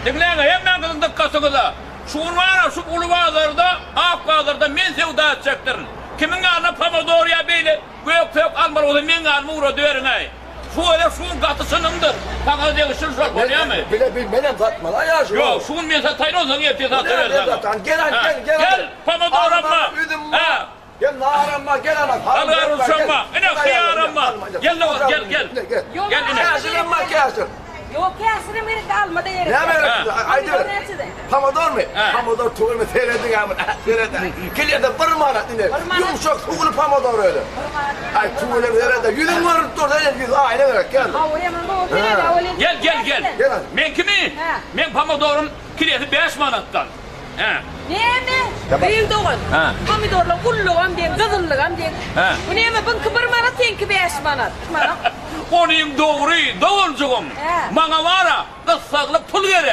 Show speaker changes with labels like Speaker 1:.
Speaker 1: Diňläň-ä, hemmäňiziň dykgatyňyza! Şu gün bar-a, şu uly bazarda, ak bazarda men söwda etjekdirin. Kimiň ýanynda pomidor ýa beýle gök-sök almaly bolsa, meň ýanyma ugradyberiň-äý. Şu gezek şu gün gaty çynymdyr. Saňa degişli şol, bolýamy?
Speaker 2: Bile bil, menem satmaly-a ýaşuly.
Speaker 1: Ýok, şu gün men sataýyn, onsoň ertir sataberseň.
Speaker 2: Gel, gel, gel.
Speaker 1: Gel, pomidoram bar.
Speaker 2: Üzüm bar. Gel naram bar, gel ana.
Speaker 1: Al garynjam bar, ine hyýaram bar. Gel dogan, gel, gel. Gel ine.
Speaker 2: Käşirem bar, käşir.
Speaker 3: Ýok, käşirem gerek däl, alma-da gerek däl.
Speaker 2: Näme gerek size? Aýdyber. Pomidormy? Pomidor tüweleme serediň a muny. Seret. Kilede bir manat ine. Ýumşak suwly pomidor özi. Aý tüweleme seret. Ýüzüň görünip dur, seret ýüz aýna gerek gel.
Speaker 1: Gel, gel, gel. Meňkimi? Meň pomidorym kilesi bäş manatdan. Hä.
Speaker 3: Näme? Gyz dogan. Pomidorlaň ullugam deň, gyzyllygam deň. Bu näme, buňky bir manat, seňki bäş manat.
Speaker 1: Onyň dogry, doganjygym. Maňa bar-a, gyssagly pul gerek.